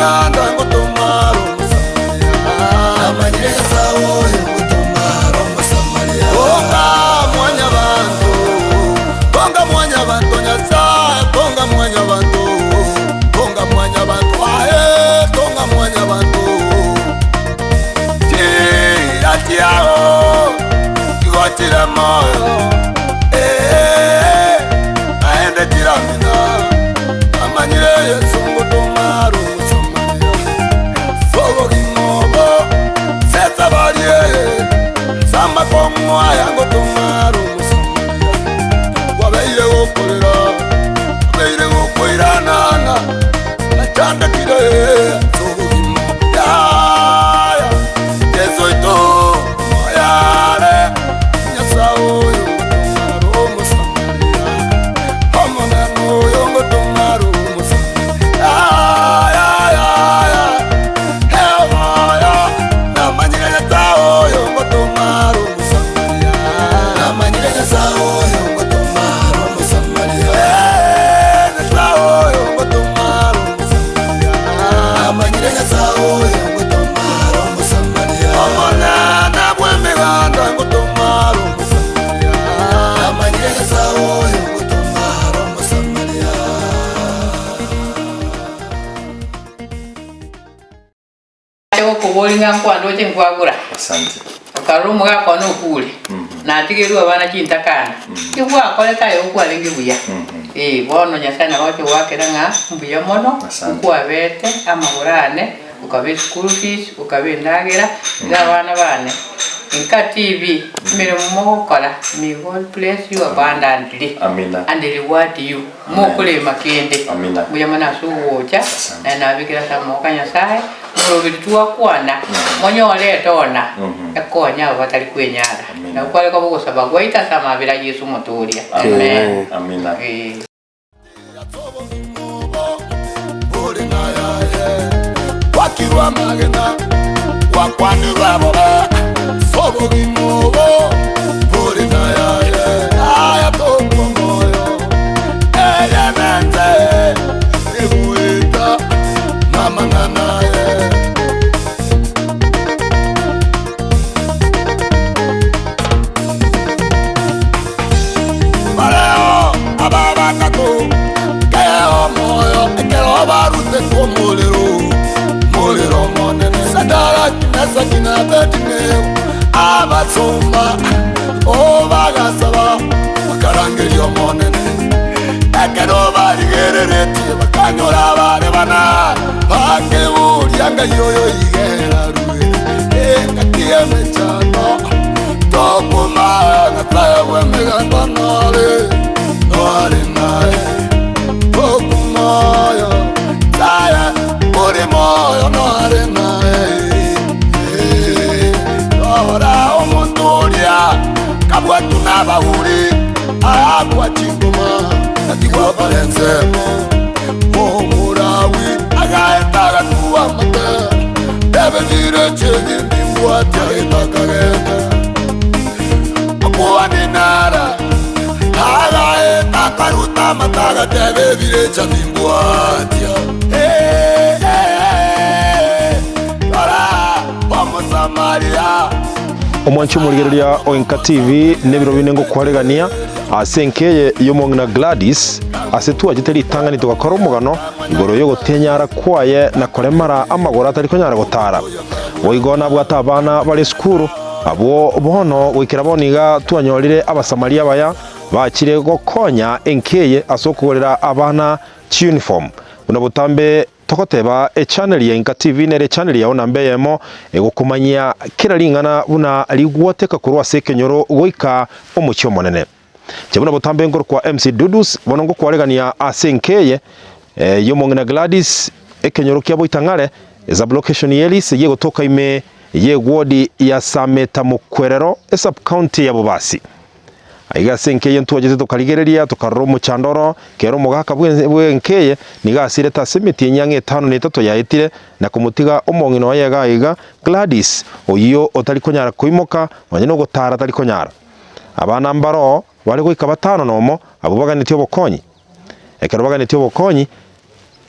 bw'emeganda ngotomara Omosamaria. Namanyire Nyasae oyo ngotomara Omosamaria. Tonga mwanyabanto, tonga mwanyabanto Nyasae, tonga mwanyabanto, tonga mwanyabanto aye, tonga mwanyabanto. Chiira chiao igo chire moyo, ee, naende chiramina. Namanyire Yeso ngotoma are Omosamaria. Ase obogima obo ase esabari eye, ase amakong'u aya ngotoma are Omosamaria. Kwabeire gokorera, kwabeire gokoiranana, nachandekire ase obogima yaya. Yeso oito moyo are, Nyasae oyo ngotoma are Omosamaria. Omonene oyo ngotoma are Omosamaria. Yaya, eoyo, namanyire Nyasae oyo ngotoma are Omosamaria. Namanyire Nyasae oyo ngotoma are Omosamaria. Eh, Nyasae oyo ngotoma are Omosamaria. Namanyire Nyasae oyo ngotoma are Omosamaria. Omonene bw'emeganda ngotoma are Omosamaria. Namanyire Nyasae oyo ngotoma are Omosamaria. Aye gokoboria ng'a nkwandoche nkwagora, Asante. okarora omogaka one okure, natigerwe abana chintakana, ki gwakorete aye okwarenge buya? Ee, bono Nyasae nabo agocha goakera ng'a mbuya mono, Asante. okwabete amagoro ane, okaba eschool fees, okaba endagera, iga abana bane, inka TV, emeremo mogokora, may God bless you abundantly Amina. and reward you. Mokorema kende. Amina. Mbuya mono ase ogocha, Asante. naende nabekire ase amaboko a Nyasae, omoroberi twakwana, monyore etona, ekonye abo batari kwenyara. Amina. Nabo kware koba ogosaba gwaito ase amabera a Yeso Omotoria. Amen. Amina. Eh. Gwakirwe amagena, gwakwanirwe bobe, ase obogima obo bore nayaye. Aya tokwa omoyo, eye nense egoeta namang'ana aye. Bareo ababatato kea omoyo ekero barutetwe omorero, omorero omonene. Sadaraki, Mesaki na Abedinego, abasomba oo bagasaba, bakarangeria Omonene. Ekero barigereretie bakanyora abare bana, bakeboria ng'ai oyo igerarue engaki y'emechando. Tokumanya Nyasae bw'emeganda nare, nare naye. Tokumanya Nyasae ore moyo nare naye. Rora omonto oria kabwatwe nabahuri, aakwa chingoma, atigwa bare ensemo. Omorawi agaeta agatua amate, Ebebire chi'ebimbwa tiagetakagete. Okuani nara agaeta akaruta amate agateba ebirecha nimbwatia. Eh, eh, rora Omosamaria. Omwanchi omorigereria o Enka TV nebiro bine ngokwaregania ase enka eye y'omong'ina Gladys ase twachete ritang'ani togakora omogano igoro y'ogotenyara kwaye na koremara amagoro atari konyara gotara. Boigo nabwate abana bare esukuru, abwo bono goikera bono iga twanyorire Abasamaria abaya bachire gokonya enka eye ase okogorera abana chiuniform. Buna botambe togoteba echannel ya Inka TV nere echannel yao namba eyemo egokomanyia kera ring'ana buna rigwoteka korwa ase ekenyoro goika omochie omonene. Inche buna botambe nkorokwa MC Dudus, bono ngokwaregania ase enka eye y'omong'ina Gladys, ekenyoro kia Boitang'are, esublocation y'Elise yegotoka ime y'eward ya Sameta Mokwerero, esubcounty ya Bobasi. Aiga ase enka eye ntwachete tokarigereria, tokarora omochando oro, kera omogaka bw'enka eye nigo asirete ase emetienyi ang'e etano na etato yaetire, na komotiga omong'ina oye iga aiga, Gladys, oyio otari konyara koimoka, nonya nogotara tari konyara. Abana mbaroo bare goika batano nomo, abwo baganetie obokonyi. Ekero baganetie obokonyi.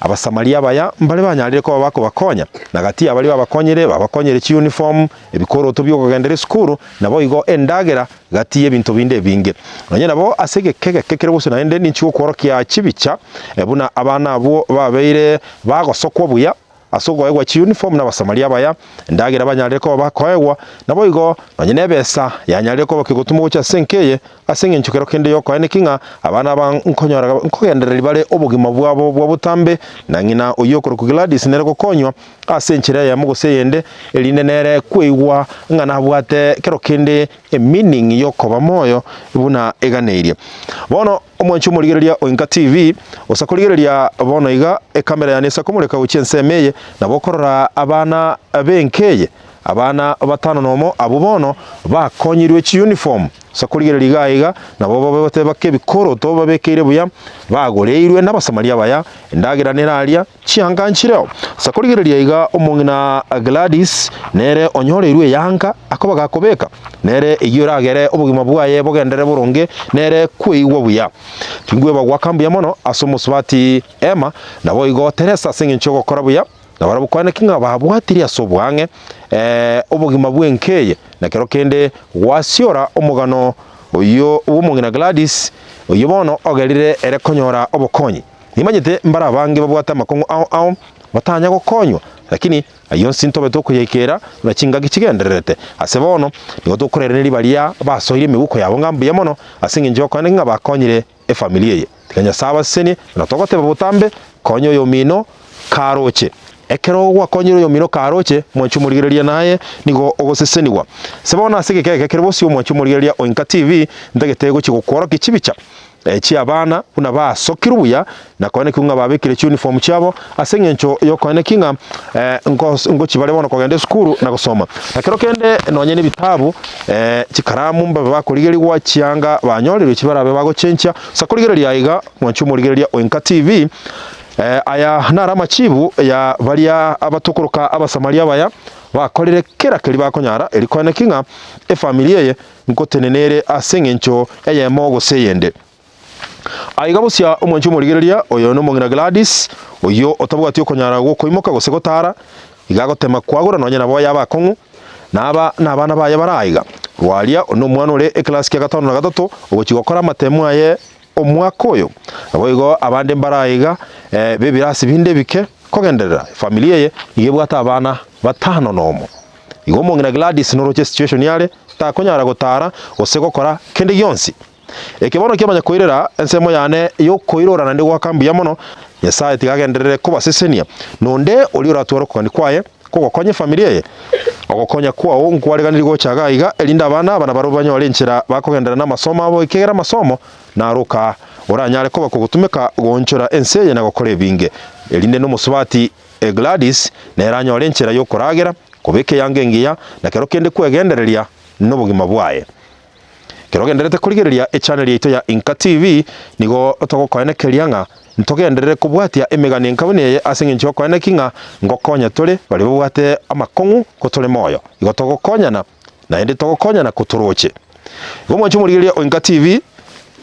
Abasamaria abaya mbare banyarire koba bakobakonya, na gati ya baria babakonyire, babakonyire chiyunifomu, ebikoroto bi'okogendera esukuru, naboigo endagera, gati y'ebinto binde ebinge. Nonye nabo ase egeka egeke kere bosio naende ninchi gokworokia chibicha, buna abana abwo babeire bagosokwa buya, Ase okoegwa chiyunifomu n'Abasamaria abaya, endagera banyarire koba bakoegwa, naboigo nonye nebesa yanyarire koba kegotumwa gocha ase enka eye, ase engencho kero kende y'okoeneki ng'a abana aba nkonyora nkogendereria bare obogima bwabo bwa botambe, na ng'ina oyio okorokwa Gladys nere gokonywa ase enchera eyemo gose eyende, erinde nere kweigwa ng'a nabwate kero kende emeaning y'okoba moyo buna eganeirie. Bono omwanchi omorigereria o Inka TV, osa korigereria bono iga ekamera yane esa komoreka gochia ensemo eye, nabo okorora abana b'enka eye, abana batano nomo abwo bono bakonyirwe chiuniform. Osa korigereria iga iga, nabo babe goteba ki ebikoroto babekeire buya, bagoreirwe n'Abasamaria abaya, endagera nere aria, Chianga nchireo. Ase korigereria iga omong'ina Gladys nere onyoreirwe eyanga akoba gakobeka, nere eyio eragere obogima bwaye bogenderere boronge, nere kweigwa buya. Tingweba goaka mbuya mono ase omosubati Emma, naboigo Teresa ase engencho y'ogokora buya, na barabwo kwaneki ng'a babwatirie ase oboang'e obogima bw'enka eye, na kero kende gwasiora omogano oyio bw'omong'ina Gladys, oyio bono ogerire ere konyora obokonyi. Nimanyete mbare abange babwate amakong'u ao ao, batanya gokonywa, lakini ayio onsi ntobe tokoyaikera buna chingaki chigendererete. Ase bono nigo tokorereneria baria basoire emebuko yabo ng'a mbuya mono ase engencho y'okoeneki ng'a bakonyire efamiri eye. Tiga Nyasae abasesenie, buna togoteba botambe, konya oyomino karoche. Ekero gwakonyire oyomino karoche, mwanche omorigereria naye nigo ogosesenigwa. Ase bono ase egeka eke kere bosio mwanche omorigereria o Inka TV, ntagete gochia gokworokia chibicha. chi'abana buna basokirwe buya, na koenekigwa ng'a babekire chiuniform chiabo, ase eng'encho y'okoenekia ng'a ngochia bare bono kogenda esukuru na gosoma. Na kero kende nonye na ebitabu, chikaramu mbabe bakorigerigwa, chianga banyorirwe chibarabe bagochenchia. Ase korigereria aiga, mwanche omorigereria o Inka TV, aya naro amachibu ya baria abatokoroka Abasamaria abaya, bakorire kera keria bakonyara erio koenekia ng'a efamiri eye Nkotenena ere ase engencho eyemo gose eyende. Aiga bosia omwanchi omorigereria, oyo nomong'ina Gladys, oyio otabwati okonyara gw'okoimoka gose gotara, iga agotema kwagora nonye nabo aye abakong'u, na aba nabana baye bare aiga. Rwaria nomwana ore ekelasi kia gatano na gatato, ogochia gokora amatemo aye omwaka oyo. Naboigo abande mbare aiga b'ebirasi binde ebike kogenderera. Efamiri eye nigo ebwate abana batano nomo. Igo omong'ina Gladys noroche esituation are, takonyara gotara gose gokora kende gionsi. Eke bono kiamanya koirera ensemo yane yokoirora naende goaka mbuya mono, Nyasae tiga agenderere kobasesenia. Nonde oria oratware okogania kwaye kogokonya efamiri eye. Ogokonya kwao nkwareganirie gocha iga iga erinde abana aba nabarobwo banyore enchera bakogenderera namasomo abo ekiagera amasomo naroka oranyare koba kogotumeka goonchora ense eye na gokora ebinge. Erinde nomosubati Gladys nere anyore enchera y'okoragera, kobeka eyanga engiya, na kero kende kwegendereria nobogima bwaye. Kero ogendererete korigereria echannel yaito ya Inka TV, nigo togokoenekeria ng'a ntogenderere kobwatia emegano enka buna eye ase engencho y'okoenekia ng'a ngokonya tore baria babwate amakong'u kotore moyo. Igo togokonyana naende togokonyana kotoroche. Igo mwanche omorigereria o Inka TV,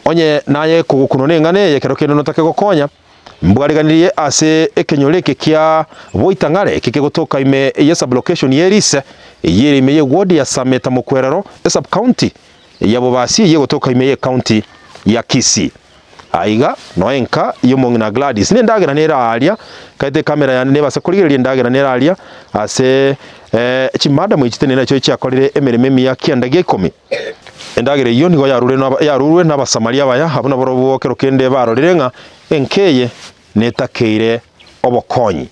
onye naye kogokunwa neng'ana eye kero kende notake gokonya, Mbwareganirie ase ekenyoro eke kia Boitang'are eke kegotoka ime ye sublocation ye Rise, eyio ere ime ye ward ya Sameta Mokwerero, esub-county ya Bobasi eyio egotoka ime ye county ya Kisii. Aiga noe enka y'omong'ina Gladys nendagera nere aaria, kaete ekamera yane nebase korigereria endagera nere aaria ase chimadam echi tenene nachio chiakorire emeremo emiya kianda gia ikomi. Endagera eyio nigo yarurwe n'Abasamaria abaya, abwo nabarobwo kero kende barorire ng'a enka eye netakeire obokonyi.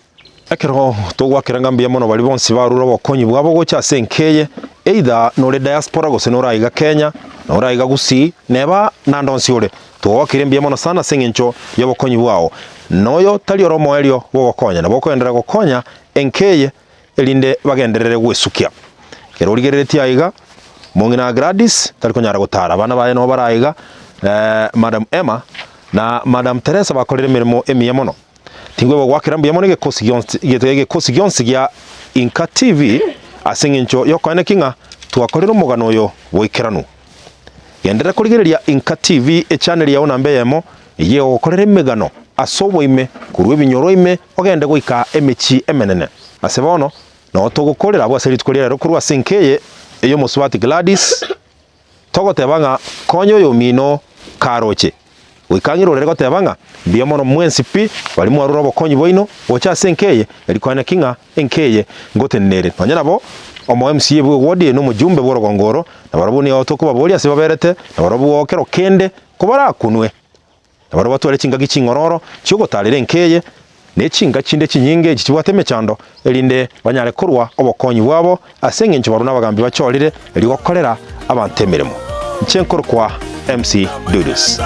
Ekero togoakera ng'a mbuya mono baria bonsi barure obokonyi bwabo gocha ase enka eye, either nore diaspora gose nore aiga Kenya, nore aiga Gusii, neba nande onsi ore, twagoakeire mbuya mono sana ase eng'encho y'obokonyi bwao. Noyo tari ore omoerio bw'ogokonya, nabo okoenderera gokonya enka eye erinde bagenderere gwesukia. Ekero origereretie aiga, mong'ina Gladys tari konyara gotara, abana baye nabo bare aiga, Madam Emma na Madam Teresa bakorire emeremo emiya mono. Tingweba goakera mbuya mono egekosi gionsi egekosi gionsi gia Inka TV ase eng'encho y'okoenekia ng'a twakorire omogano oyo boikeranu. Genderera korigereria Inka TV echannel yao namba eyemo, eyio egokorera emegano. ase oboime korwa ebinyoro ime ogende goika emechie emenene. Ase bono nao togokorera abwo ase rituko ria rero korwa ase enka eye ey'omosubati Gladys, togoteba ng'a konya oyomino karoche. Goika ang'e rorere goteba ng'a mbuya mono mwensi pi baria mwarure obokonyi bwaino gocha ase enka eye, erio koene ki ng'a enka eye ngotenena ere. Nonya nabo, omo MCA bw'eward eye na omojumbe bw'orogongo oro, na barabwo nigo tokobaboria ase baberete, na barabwo kero kende kobarakunwe. Na barabwo batware chingaki ching'ororo chi'ogotaarera enka eye, ne chinka chinde chinyinge echi chibwate emechando, erinde banyare korua obokonyi bwabo ase engencho barabwo nabagambi bachorire erio gokorera abanto emeremo. Inche nkorokwa MC Dudus.